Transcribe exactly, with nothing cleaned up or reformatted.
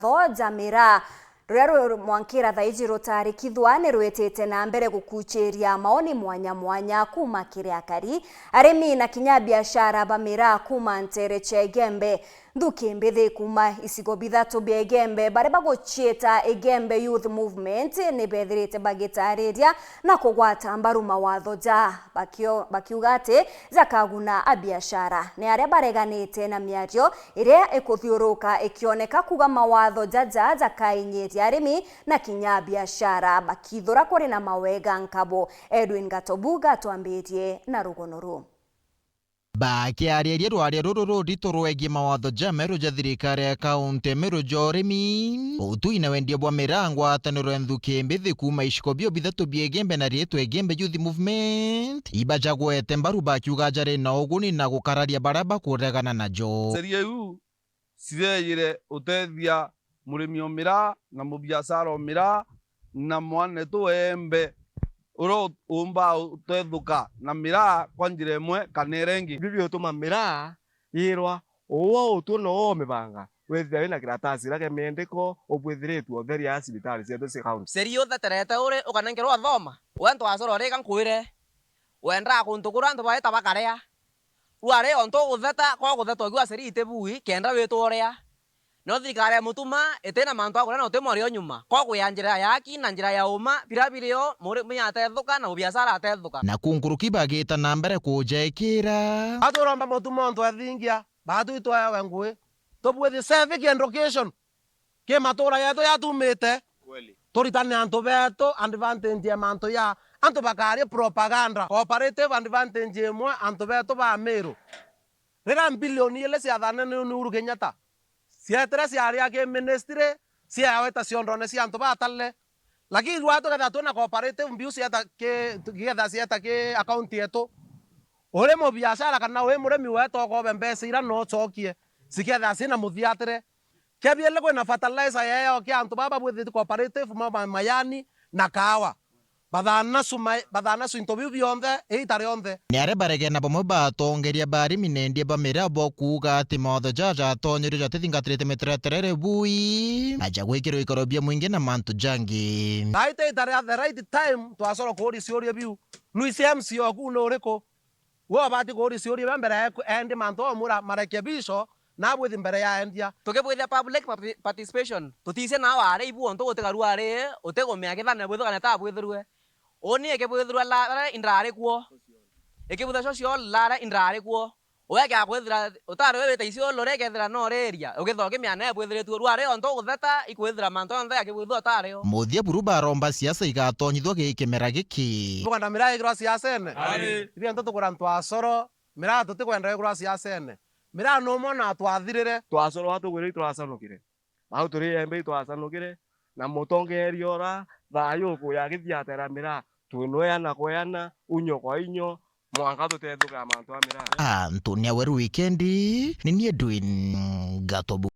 mawatho ja miraa, ruria rwi mwankira thaiji rutarikithwa ni rwitite na mbere gukuchiria maoni mwanya mwanya kuuma kiri akari, arimi na kinya biashara ba miraa kuuma ntere cia Igembe. Nthuki mbithi kuuma icigo bithatu bia Igembe, baria baguciita Igembe Youth Movement, ni bethirite bagitariria na kugwata mbaru mawatho ja, bakio-, bakiuga ati jakaguna abiashara. Ni aria bareganite na miario iria ikuthiuruka ikioneka kuuga mawatho jaja jakainyiria arimi na kinya abiashara, bakithura kuri na mawega nkabo. Edwin Gatobu gatwambirie na rugono ruu. Bakiariria rwaria ruru rurito rwegie mawatho jameru ja thirikari ya kaunti ya Meru ja urimi, utui na wendia bwa miraa, ngwataniro ya nthuki mbithi kuuma icigo bio bithatu bia Igembe na riitwa Igembe Youth Movement, ibajagwete mbaru bakiuga jari na uguni na gukararia baria bakuregana najo. Sheria iu cireyire utethia murimi o miraa na mubiashara o miraa na mwanetu wembe uria u-, umbaa utethuka na miraa kwa njira imwe kana iria ingi. Ibi biutuma miraa yirwa uwe utue no umibanga, withira wina kiratasi iria kia miandiko ubwithiritue utheria ya cibitari cietu cia kaunti. Sheria utheterete uri ukanenkerwa thoma, we ntwacura urika nkwire, wendaa kuntu kuria antu baita bakaria. Rwari ontu ugutheta, ko gutheta ukiuga sheria iti bui, kenda witwa uria. No thirikari ya Mutuma itina mantu a kuria na uti morio nyuma. Ko gwia njira ya haki na njira ya uma, biria birio, murimi atethuka na mubiashara atethuka. Naku nkuruki bagita na mbere kujekira. Aturomba Mutuma ontu ethingia, batu itwaewe ngui. Tubwithie civic education. Ki matuura yetu yatumite, kweli, turitane antu betu advantage ya mantu ya antu bakaria propaganda. Cooperative advantage imwe antu betu ba Meru. Riria mbilioni ili ciathane ni, ni Uhuru Kenyatta, cietire ciaria ki ministry, ciaewe ta ciondone cia antu batarire. Lakini rwa tukethira twina cooperative mbiu cieta ki, tukethira cieta ki account yetu, uri mubiashara kana wi murimi wetu ukobe mbeca ira no ucokie, cikethira cina muthiatire. Kia biiri kwina fertilizer yeo kia antu baba bwithitie cooperative ma, ma, majani na kaawa. Bathanacu ma, bathanacu into biu bionthe iita rionthe. Ni aria baregena bamwe ba atongeria ba arimi na endia ba miraa bo kuuga ati mawatho jaja jatonyerio jatizingatirite mitaratara iria bui na ja gwikirwa ikaro bia mwingi na mantu jangi. Thaai ti iita ria the right time twacoro kuuria ciuria biu. Nui cia M C A oku ni uriku? We ubati kuuria ciuria bia mbere ya ku-, endia mantu omura marekebisho na abwithi mbere ya endia. Tukibwithia public parti-, participation, tuticia nao ari ibu ontu gutigaru ari utigumia kithane bwithukane ta bwithirwe. Uni ikibwithirwa la-, laria indrari kuo. Ikibwithirwa social laria indrari kuo. Wekea kwithira utari we wita icio lore kethira no reria, ukithoki miana ebwithiritue rwari ontu ugutheta ikwithira mantu onthe akibwithua utari o. Muthia buru baromba siasa igatonyithua gi kimera giki. Buganda miraa igirwa siasene? Ari. Ithuĩ ntu tugura ntwacoro, miraa tutikwenda igirwa siasene. Miraa numwe na twathirire. Twacoro atugwire itwacanukire. Bau turi embe itwacanukire, na mutongeria ura thayu ukuya agithiatera miraa. Twinweana kweana, unyo kwa inyo, mwanka tutethuka mantu a miraa. Antu ni aweru wikendi, ni ni Edwin Gatobu.